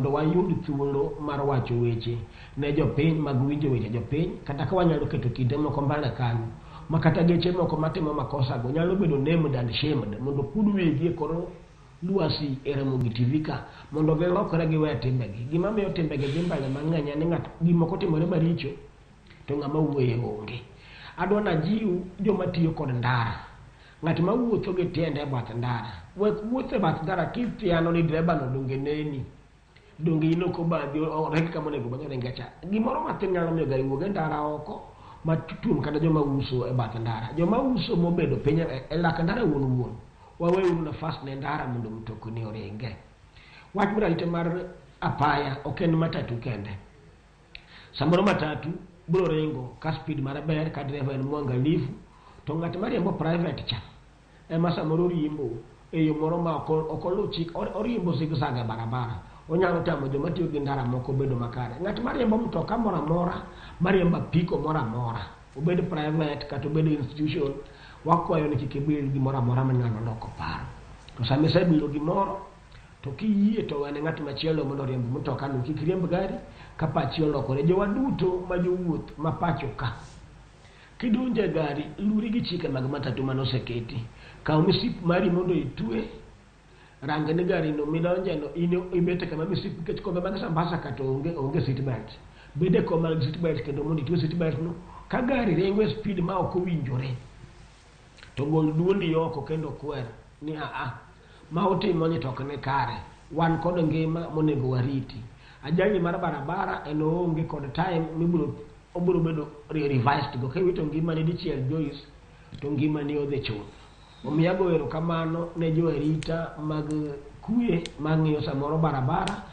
Wayud thuolo mar wacho weche ne jopiny mag winjo weche jopiny, kata ka wanyalo keto kinde moko mbele kanyo ma kata geche moko matimo makosa go nyalo bedo named and shamed mondo kud wigi e kor lwasi e Ramogi TV ka mondo gilokre giwe timbegi. Gima miyo timbegi dhi mbele mang'eny en ni ng'at gimoko timore maricho to ng'ama wuoye onge. Adwa najiw joma tiyo kod ndara. Ng'at ma wuotho gi tiende e bath ndara, wek wuotho e bath ndara kithiano ni dereba no donge neni. Donge in ok obadhi oring kama onego bed ni oringe cha. Gimoro matin nyalo miyo gari wuog e ndara oko ma tuom kata joma uso e bath ndara. Joma uso mobedo piny e lak ndara wuon wuon, waweuru nafas ne ndara mondo mtokni oringe. Wach mar arita mar apaya ok en matatu kende. Samoro matatu biro ringo ka speed mare ber ka dereva en mwangalifu to ng'at mariembo private cha ema samoro riembo e yo moro ma ok oluw chik, oriembo zigzag e barabara. Onyalo tamo joma tiyo gi ndara moko bedo makare. Ng'at mariembo mtoka moro amora, mariembo apiko moro amora, obed private kata obed institution, wakwayo ni kik ibil gimoro amora manyalo loko paro. To sama isebilo gimoro, to kiyie to wene ng'at machielo mondo oriemb mtokano, kik riemb gari ka pachi olokore. Jowa duto ma jowuoth ma pacho ka, kidonjo e gari, luri gi chike mag matatu mane oseketi. Kaw misip mari mondo itwe, rang ni gari no midonje no in ibet kama misip nikech kombe mag Sambasa kata onge seat belt. Bed e kom mag seat belt kendo mondo itwe seat belt no. Ka gari ringo e speed ma ok owinjore, to gol duondi oko kendo kwer ni aa, ma utimo ni to ok ni kare. Wan kod ngima monego wariti. Ajali mar barabara en oonge kod time mibiro obiro bedo revised go. Kiwito ngimani dichiel Joyce, to ngimani odhi chuth. Omiyo ago erokamano ne jo arita mag kwe mang'iyo samoro barabara.